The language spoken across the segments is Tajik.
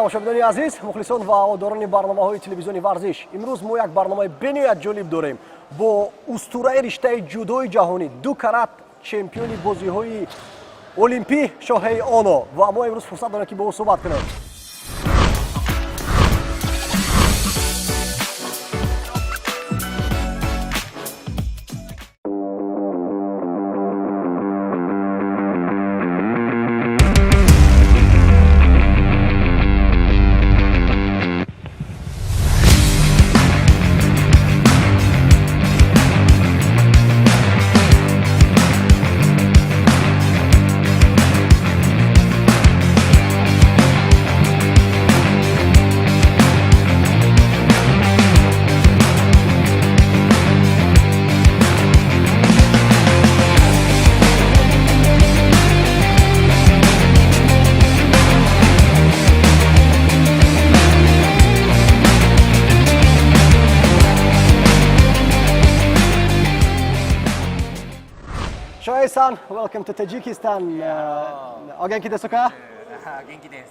Тамошобинони азиз, мухлисон ва ҳаводорони барномаҳои телевизиони варзиш, имрӯз мо як барномаи бениҳоят ҷолиб дорем бо устураи риштаи ҷудои ҷаҳонӣ, ду карат чемпиони бозиҳои олимпӣ Шоҳеи Оно, ва мо имрӯз фурсат дорем, ки бо ӯ суҳбат кунем. Shohei-san, welcome to Tajikistan. お元気ですか? 元気です。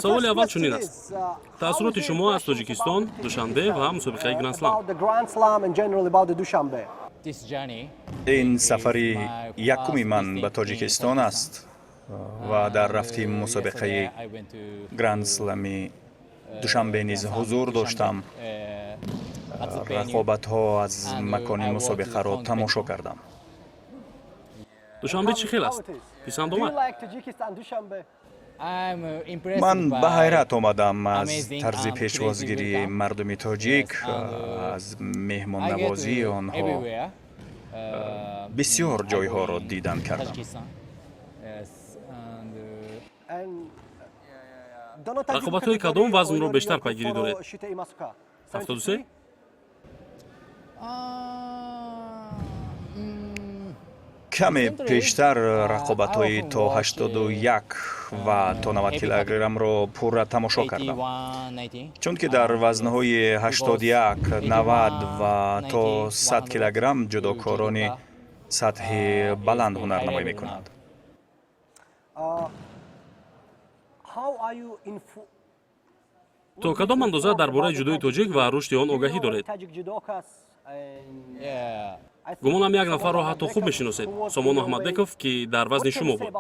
Саволи аввал чунин аст: таассуроти шумо аз Тоҷикистон, Душанбе ва мусобиқаи Грандслам? Ин сафари якуми ман ба Тоҷикистон аст ва дар рафти мусобиқаи Грандслами Душанбе низ ҳузур доштам. Рақобатҳо аз макони мусобиқаро тамошо кардам. Душанбе чӣ хел аст? Писанд омад? Ман ба ҳайрат омадам аз тарзи пешвозгирии мардуми тоҷик, аз меҳмоннавозии онҳо. Бисёр ҷойҳоро дидан кардам. Рақобатҳои кадом вазнро бештар пайгирӣ доред? 73? Каме пештар рақобатҳои то 81 ва то 90 килограммро пурра тамошо кардам, чунки дар вазнҳои 81, 90 ва то 100 килограмм ҷудокорони сатҳи баланд ҳунарнамоӣ мекунанд. То кадом андоза дар бораи ҷудои тоҷик ва рушди он огаҳӣ доред? Гумонам, як нафарро ҳатто хуб мешиносед, Сомон Аҳмадбеков, ки дар вазни шумо буд.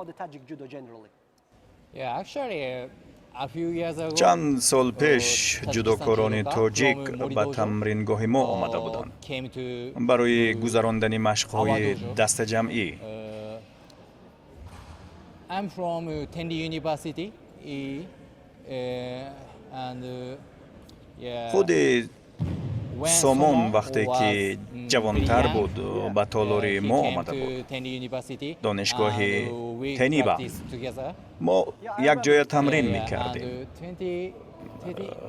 Чанд сол пеш ҷудокорони тоҷик ба тамрингоҳи мо омада буданд барои гузарондани машқҳои дастаҷамъӣ. I'm from Tendi University and Худи Сомон, вақте ки ҷавонтар буд, ба толори мо омада буд, донишгоҳи Тениба. Мо якҷоя тамрин мекардем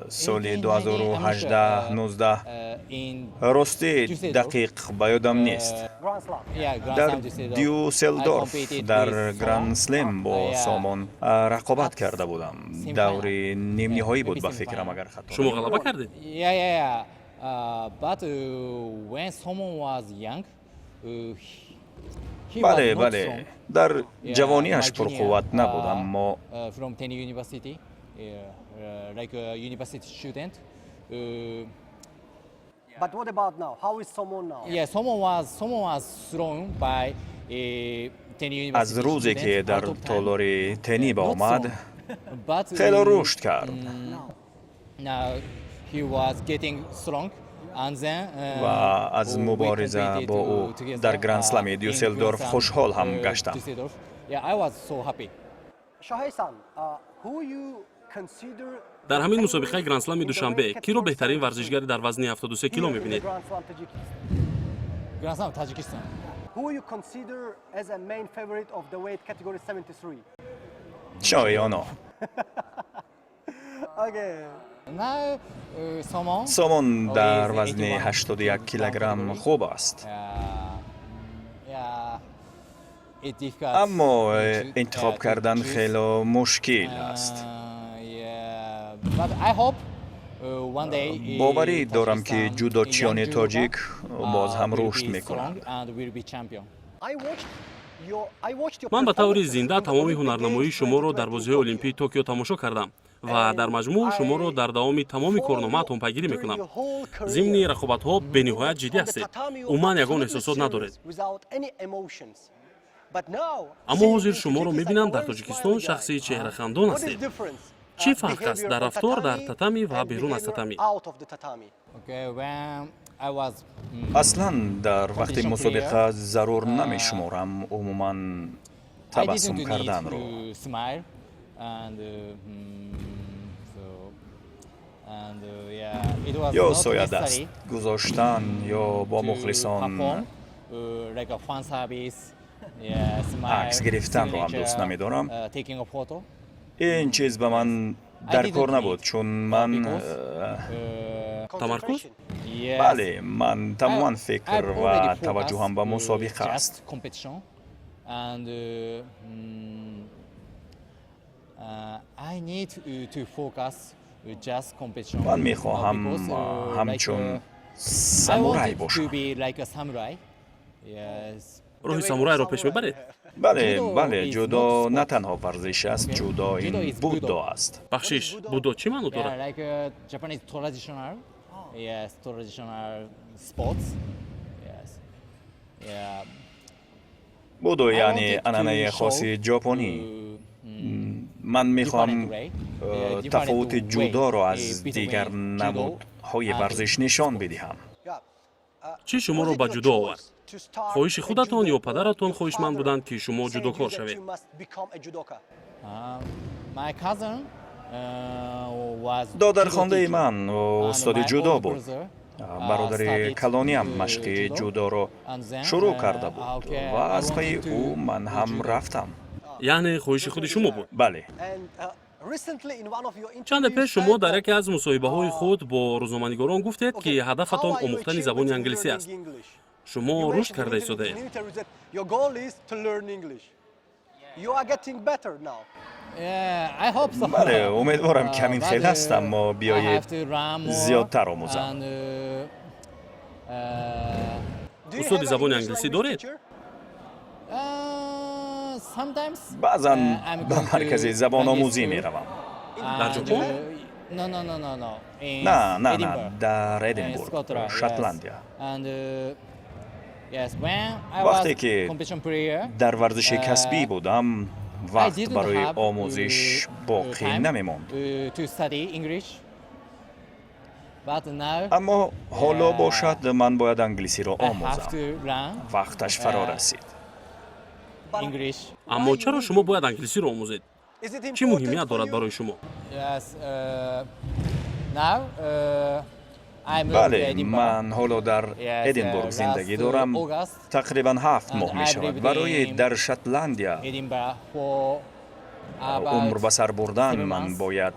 соли 2018, 19, ростӣ, дақиқ ба ёдам нест. Дар Дюсселдорф дар Грандслем бо Сомон рақобат карда будам. Даври нимниҳоӣ буд, ба фикрам, агар хато Шумо ғалаба кардед? But when Somon was young, Бале, дар ҷавониаш пурқувват набуд, аммо from Tendi University, like a university student. But what about now? How is Somon now? Yeah, Somon was thrown by Tendi University. Аз рӯзе ки дар толори Тениба омад, хело рушд кард. Now he was getting strong. Ва аз мубориза бо ӯ дар Грандслами Дюсселдорф хушҳол ҳам гаштам. Shohei-san, who you consider Дар ҳамин мусобиқаи Грандслами Душанбе киро беҳтарин варзишгари дар вазни 73 кило мебинед? Grand Tajikistan. Who you consider as a main favorite of the weight category 73? Шоҳеи Оно. Okay. Now, Somon. Сомон дар вазни 81 килограмм хуб аст, аммо интихоб кардан хело мушкил аст. Боварӣ дорам, ки ҷудочиёни тоҷик боз ҳам рушд мекунанд. Ман ба таври зинда тамоми ҳунарнамоии шуморо дар бозиҳои олимпии Токио тамошо кардам. Ва дар маҷмӯъ шуморо дар давоми тамоми корномаатон пайгирӣ мекунам. Зимни рақобатҳо бениҳоят ҷиддӣ ҳастед, умуман ягон эҳсосот надоред. Аммо ҳозир шуморо мебинам, дар Тоҷикистон шахси чеҳрахандон ҳастед. Чӣ фарқ аст дар рафтор дар татами ва берун аз татами? Аслан дар вақти мусобиқа зарур намешуморам умуман табассум карданро. Ё соядаст гузоштан, ё бо мухлисон акс гирифтанро ҳам дӯст намедорам. Ин чиз ба ман дар кор набуд, чун ман Тамаркуз? Бале, ман тамоман фикр ва таваҷҷӯҳам ба мусобиқа аст. Ман мехоҳам ҳамчун самурай бошам. Роҳи самурайро пеш мебаред? Бале, бале, ҷудо на танҳо варзиш аст, ҷудо ин буддо аст. Бахшиш, буддо чӣ маъно дорад? Будо яъне анъанаи хоси ҷопонӣ. Ман мехоҳам тафовути ҷудоро аз дигар намудҳои варзиш нишон бидиҳам. Чӣ шуморо ба ҷудо овард? Хоҳиши худатон ё падаратон хоҳишманд буданд, ки шумо ҷудокор шавед? Додархондаи ман устоди ҷудо буд. Бародари калониам машқи ҷудоро шурӯъ карда буд ва аз пайи ӯ ман ҳам рафтам. Яъне хоҳиши худи шумо буд? Бале. Чанде пеш шумо дар яке аз мусоҳибаҳои худ бо рӯзноманигорон гуфтед, ки ҳадафатон омӯхтани забони англисӣ аст. Шумо рушд карда истодаед. Бале, умедворам, ки ҳамин хел аст, аммо биёед зиёдтар омӯзам. Устоди забони англисӣ доред? Баъзан ба маркази забономӯзӣ меравам. Дар Ҷопон? На, на, на, дар Эдинбург, Шотландия. Вақте ки дар варзиши касбӣ будам, вақт барои омӯзиш боқӣ намемонд, аммо ҳоло бошад, ман бояд англисиро омӯзам. Вақташ фаро расид. Аммо чаро шумо бояд англисиро омӯзед? Чӣ муҳимият дорад барои шумо? Бале, ман ҳоло дар Эдинбург зиндагӣ дорам, тақрибан 7 моҳ мешавад. Барои дар Шотландия умр ба сар бурдан ман бояд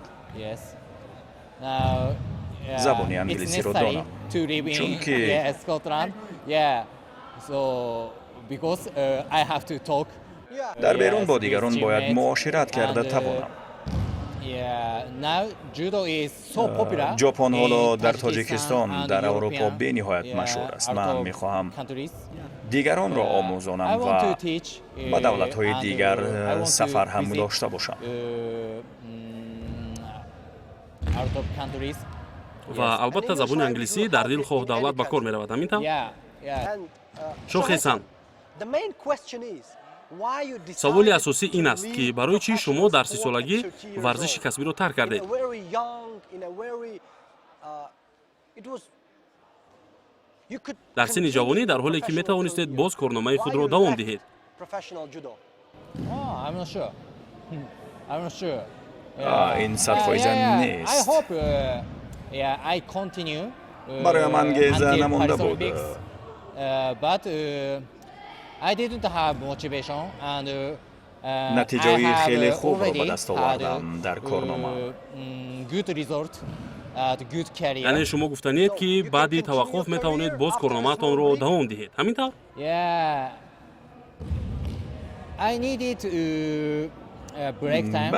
забони англисиро донам, чунки дар берун бо дигарон бояд муошират карда тавонам. Ҷопон ҳоло дар Тоҷикистон, дар Аврупо бениҳоят машҳур аст. Ман мехоҳам дигаронро омӯзонам ва ба давлатҳои дигар сафар ҳам дошта бошам. Ва албатта, забони англисӣ дар дилхоҳ давлат ба кор меравад, ҳамин тавр, Шохесан? Саволи асосӣ ин аст, ки барои чӣ шумо дар 30-солагӣ варзиши касбиро тарк кардед? Дар синни ҷавонӣ, дар ҳоле ки метавонистед боз корномаи худро давом диҳед. Ин 100% нест. Бароям ангеза намонда буд. Натиҷаҳои хеле хубро ба даст овардам дар корнома. Яъне шумо гуфтаниед, ки баъди таваққуф метавонед боз корномаатонро давом диҳед, ҳамин тавр?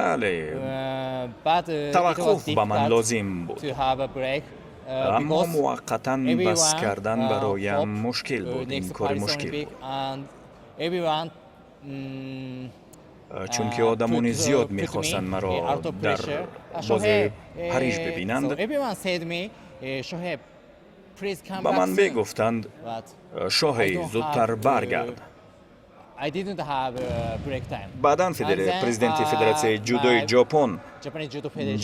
Бале, таваққуф ба ман лозим буд, аммо муваққатан бас кардан бароям мушкил буд. Ин кори мушкил буд. Чунки одамони зиёд мехостанд маро дар бозиҳои Париж бибинанд, ба ман мегуфтанд: «Шоҳей, зудтар баргард». Баъдан президенти Федератсияи ҷудои Ҷопон,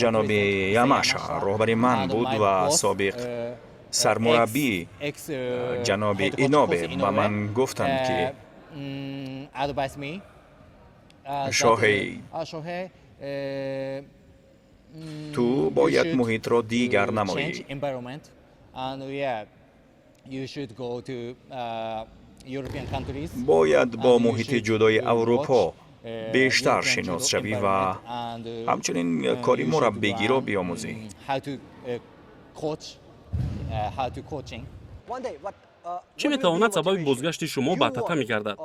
ҷаноби Ямаша, роҳбари ман буд ва собиқ сармураббӣ, ҷаноби Инобе, ба ман гуфтанд, ки: «Шоҳей, ту бояд муҳитро дигар намоӣ». Бояд бо муҳити ҷудои Аврупо бештар шинос шавӣ ва ҳамчунин кори мураббигиро биомӯзӣ. Чӣ метавонад сабаби бозгашти шумо ба татами гардад,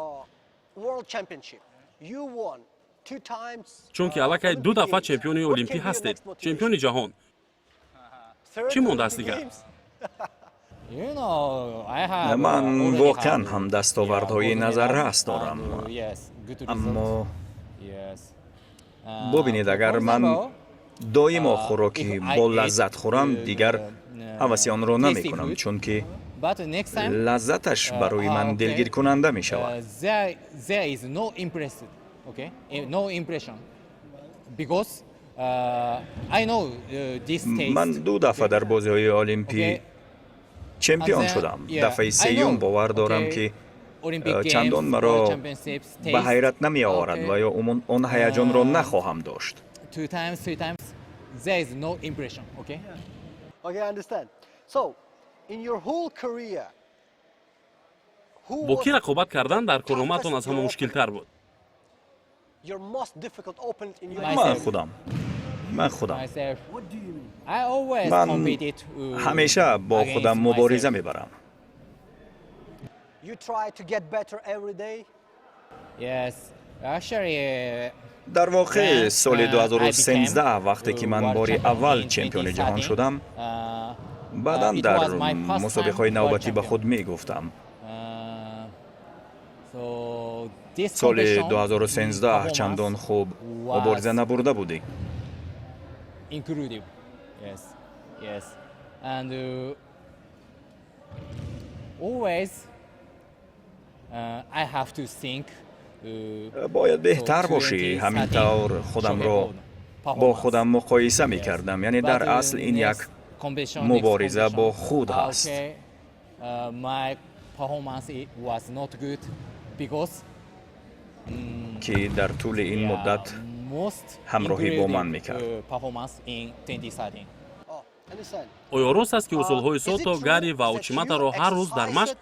чунки аллакай ду дафъа чемпиони олимпӣ ҳастед, чемпиони ҷаҳон? Чӣ мондааст дигар? Ман воқеан ҳам дастовардҳои назаррас дорам, аммо бубинед, агар ман доимо хӯроки болаззат хӯрам, дигар ҳаваси онро намекунам, чунки лаззаташ барои ман дилгиркунанда мешавад. Ман ду дафъа дар бозиҳои олимпӣ чемпион шудам. Дафъаи сеюм бовар дорам, ки чандон маро ба ҳайрат намеоварад ва ё он ҳаяҷонро нахоҳам дошт. Бо кӣ рақобат кардан дар корномаатон аз ҳама мушкилтар буд? Ман худам, ман худам. Ман ҳамеша бо худам мубориза мебарам. Дар воқеъ, соли 2013, вақте ки ман бори аввал чемпиони ҷаҳон шудам, баъдан дар мусобиқаҳои навбатӣ ба худ мегуфтам: «Соли 2013 чандон хуб мубориза набурда будӣ». Inclusive. Yes. And always I have to think. Бояд беҳтар бошӣ. Ҳамин тавр худамро бо худам муқоиса мекардам, яъне дар асл ин як мубориза бо худ ҳаст. My performance was not good because ки дар тӯли ин муддат ҳамроҳӣ бо ман мекард. Оё рост аст, ки усулҳои сото гари ва учиматаро ҳар рӯз дар машқ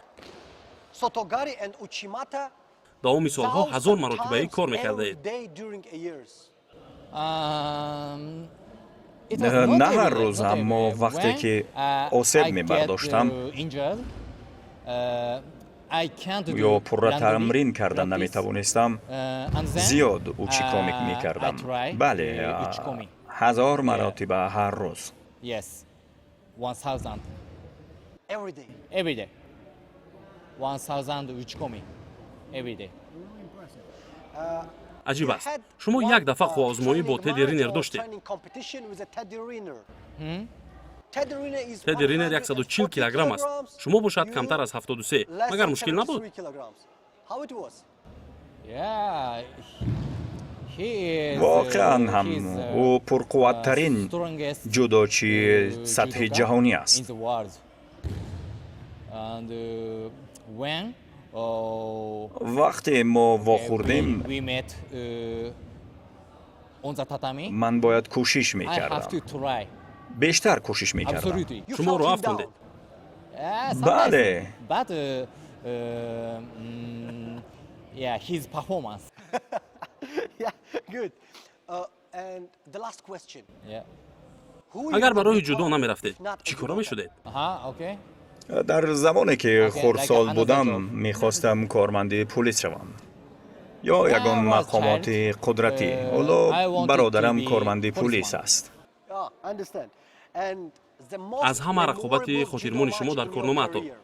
давоми солҳо ҳазор маротибаӣ кор мекардаед? На ҳар рӯз, аммо вақте ки осеб мебардоштам ё пурра тамрин карда наметавонистам, зиёд учикоми мекардам. Бале, 1000 маротиба ҳар рӯз. Yes, 1000. Every day. 1000 uchikomi. Every day. Аҷиб аст, шумо як дафъа қувваозмоӣ бо Теди Ринер доштед. Теди Ринер 140 килограмм аст, шумо бошад камтар аз 73. Магар мушкил набуд? Yeah, he is, Воқеан ҳам he's, ӯ пурқувваттарин strongest ҷудочии сатҳи judoka ҷаҳонӣ аст. in the world. And when Вақте мо вохӯрдем, we met on the tatami, ман бояд кӯшиш I have мекардам, to try. бештар кӯшиш мекардам. Absolutely. Шуморо афтондед. Yeah, sometimes, Бале. but yeah, his performance. Yeah, good. And the last question. Yeah. Агар ба роҳи ҷудо намерафтед, чӣ кора мешудед? Okay. Дар замоне ки хурдсол like будам, another job. мехостам корманди пулис шавам ё ягон I was мақомоти child, қудратӣ. Ҳоло I wanted to бародарам be корманди пулис policeman. аст. Ah, understand. And the most Аз ҳама рақобати memorable хотирмони judo шумо match дар in your корномаатон? career.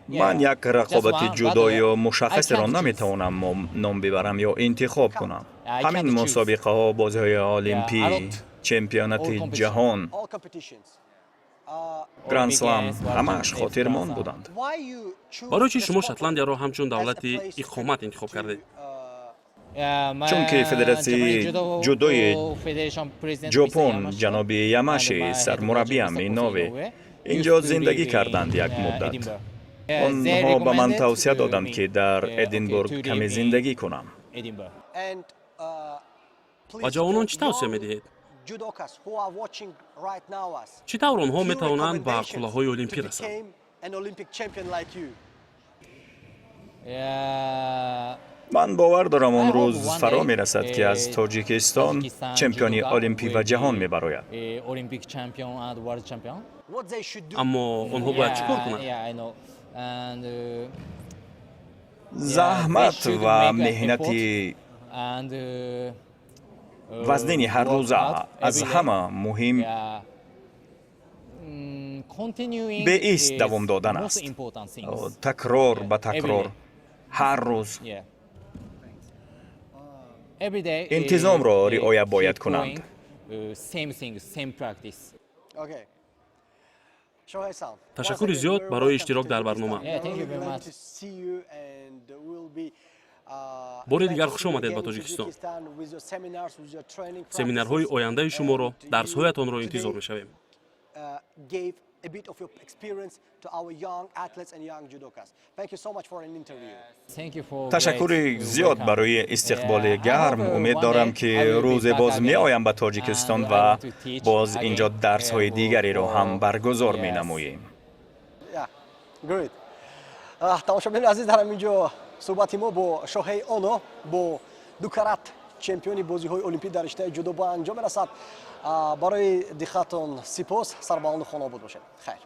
Ман як рақобати ҷудо ё мушаххасеро наметавонам ном бибарам ё интихоб кунам. Ҳамин мусобиқаҳо, бозиҳои олимпӣ, чемпионати ҷаҳон, Грандслам, ҳамааш хотирмон буданд. Барои чӣ шумо Шотландияро ҳамчун давлати иқомат интихоб кардед? Чунки федератсияи ҷудои Ҷопон, ҷаноби Ямаши, сармураббиам Инове, инҷо зиндагӣ карданд як муддат. Онҳо ба ман тавсия доданд, ки дар Эдинбург каме зиндагӣ кунам. Ба ҷавонон чӣ тавсия медиҳед? Чӣ тавр онҳо метавонанд ба қуллаҳои олимпӣ расанд? Ман бовар дорам, он рӯз фаро мерасад, ки аз Тоҷикистон чемпиони олимпӣ ва ҷаҳон мебарояд. Аммо онҳо бояд чӣ кор кунанд? Заҳмат ва меҳнати вазнини ҳаррӯза аз ҳама муҳим, беист давом додан аст, такрор ба такрор, ҳар рӯз. Интизомро риоя бояд кунанд. Ташаккури зиёд барои иштирок дар барнома. Бори дигар хуш омадед ба Тоҷикистон. Семинарҳои ояндаи шуморо, дарсҳоятонро интизор мешавем. Ташаккури зиёд барои истиқболи гарм. Умед дорам, ки рӯзе боз меоям ба Тоҷикистон ва боз инҷо дарсҳои дигареро ҳам баргузор менамоем. Тамошобинони азиз, дар ҳамин ҷо суҳбати мо бо Шоҳеи Оно, бо дукарат чемпиони бозиҳои олимпӣ дар риштаи ҷудо, ба анҷом мерасад. Барои диққатон сипос. Сарбаланду хонобод бошед. Хайр.